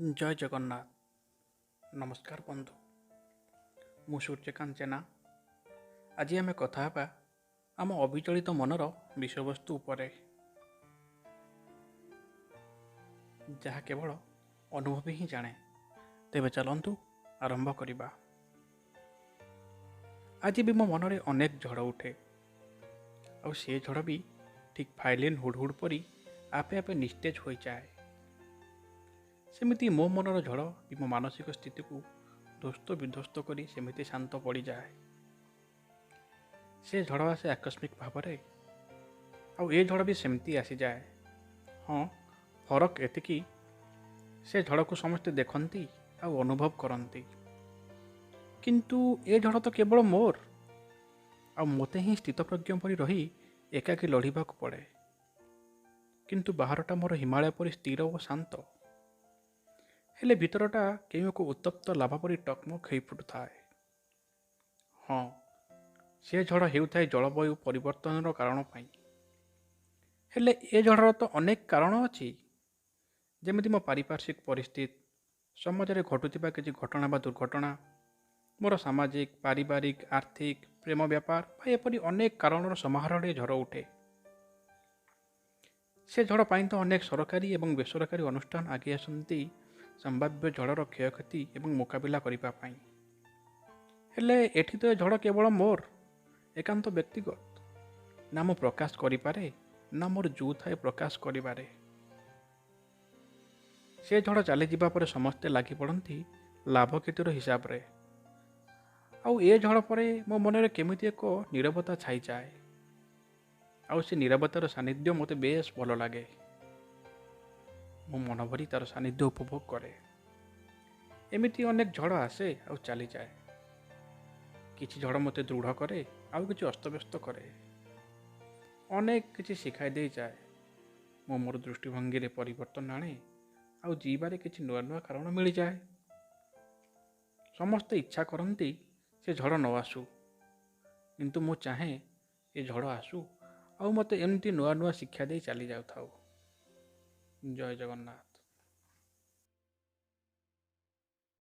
ଜୟ ଜଗନ୍ନାଥ। ନମସ୍କାର ବନ୍ଧୁ, ମୁଁ ସୂର୍ଯ୍ୟକାନ୍ତ ଜେନା। ଆଜି ଆମେ କଥା ହେବା ଆମ ଅବିଚଳିତ ମନର ବିଷୟବସ୍ତୁ ଉପରେ, ଯାହା କେବଳ ଅନୁଭବୀ ହିଁ ଜାଣେ। ତେବେ ଚାଲନ୍ତୁ ଆରମ୍ଭ କରିବା। ଆଜି ବି ମୋ ମନରେ ଅନେକ ଝଡ଼ ଉଠେ, ଆଉ ସେ ଝଡ଼ ବି ଠିକ୍ ଫାଇଲିନ୍ ହୁଡ଼ହୁଡ଼ ପରି ଆପେ ଆପେ ନିସ୍ତେଜ ହୋଇଯାଏ। ସେମିତି ମୋ ମନର ଝଡ଼ ବି ମୋ ମାନସିକ ସ୍ଥିତିକୁ ଧ୍ୱସ୍ତ ବିଧ୍ୱସ୍ତ କରି ସେମିତି ଶାନ୍ତ ପଡ଼ିଯାଏ। ସେ ଝଡ଼ ଆସେ ଆକସ୍ମିକ ଭାବରେ, ଆଉ ଏ ଝଡ଼ ବି ସେମିତି ଆସିଯାଏ। ହଁ, ଫରକ ଏତିକି, ସେ ଝଡ଼କୁ ସମସ୍ତେ ଦେଖନ୍ତି ଆଉ ଅନୁଭବ କରନ୍ତି, କିନ୍ତୁ ଏ ଝଡ଼ ତ କେବଳ ମୋର, ଆଉ ମୋତେ ହିଁ ସ୍ଥିତପ୍ରଜ୍ଞ ପରି ରହି ଏକାକୀ ଲଢ଼ିବାକୁ ପଡ଼େ। କିନ୍ତୁ ବାହାରଟା ମୋର ହିମାଳୟ ପରି ସ୍ଥିର ଓ ଶାନ୍ତ, ହେଲେ ଭିତରଟା କେଉଁ ଏକ ଉତ୍ତପ୍ତ ଲାଭା ପରି ଟକମକ ହେଇ ଫୁଟୁଥାଏ। ହଁ, ସେ ଝଡ଼ ହେଉଥାଏ ଜଳବାୟୁ ପରିବର୍ତ୍ତନର କାରଣ ପାଇଁ, ହେଲେ ଏ ଝଡ଼ର ତ ଅନେକ କାରଣ ଅଛି, ଯେମିତି ମୋ ପାରିପାର୍ଶ୍ୱିକ ପରିସ୍ଥିତି, ସମାଜରେ ଘଟୁଥିବା କିଛି ଘଟଣା ବା ଦୁର୍ଘଟଣା, ମୋର ସାମାଜିକ, ପାରିବାରିକ, ଆର୍ଥିକ, ପ୍ରେମ ବ୍ୟାପାର ବା ଏପରି ଅନେକ କାରଣର ସମାହାରରେ ଝଡ଼ ଉଠେ। ସେ ଝଡ଼ ପାଇଁ ତ ଅନେକ ସରକାରୀ ଏବଂ ବେସରକାରୀ ଅନୁଷ୍ଠାନ ଆଗେଇ ଆସନ୍ତି ସମ୍ଭାବ୍ୟ ଝଡ଼ର କ୍ଷୟକ୍ଷତି ଏବଂ ମୁକାବିଲା କରିବା ପାଇଁ। ହେଲେ ଏଠି ତ ଏ ଝଡ଼ କେବଳ ମୋର ଏକାନ୍ତ ବ୍ୟକ୍ତିଗତ, ନା ମୁଁ ପ୍ରକାଶ କରିପାରେ, ନା ମୋର ଜୁ ଥାଏ ପ୍ରକାଶ କରିବାରେ। ସେ ଝଡ଼ ଚାଲିଯିବା ପରେ ସମସ୍ତେ ଲାଗି ପଡ଼ନ୍ତି ଲାଭ କ୍ଷତିର ହିସାବରେ, ଆଉ ଏ ଝଡ଼ ପରେ ମୋ ମନରେ କେମିତି ଏକ ନୀରବତା ଛାଇଯାଏ, ଆଉ ସେ ନୀରବତାର ସାନ୍ନିଧ୍ୟ ମୋତେ ବେଶ ଭଲ ଲାଗେ। ମୁଁ ମନ ଭରି ତା'ର ସାନ୍ନିଧ୍ୟ ଉପଭୋଗ କରେ। ଏମିତି ଅନେକ ଝଡ଼ ଆସେ ଆଉ ଚାଲିଯାଏ। କିଛି ଝଡ଼ ମୋତେ ଦୃଢ଼ କରେ, ଆଉ କିଛି ଅସ୍ତବ୍ୟସ୍ତ କରେ, ଅନେକ କିଛି ଶିଖାଇ ଦେଇଯାଏ। ମୁଁ ମୋର ଦୃଷ୍ଟିଭଙ୍ଗୀରେ ପରିବର୍ତ୍ତନ ଆଣେ, ଆଉ ଜିଇବାରେ କିଛି ନୂଆ ନୂଆ କାରଣ ମିଳିଯାଏ। ସମସ୍ତେ ଇଚ୍ଛା କରନ୍ତି ସେ ଝଡ଼ ନ ଆସୁ, କିନ୍ତୁ ମୁଁ ଚାହେଁ ଏ ଝଡ଼ ଆସୁ ଆଉ ମୋତେ ଏମିତି ନୂଆ ନୂଆ ଶିକ୍ଷା ଦେଇ ଚାଲି ଯାଉଥାଉ। ଜୟ ଜଗନ୍ନାଥ।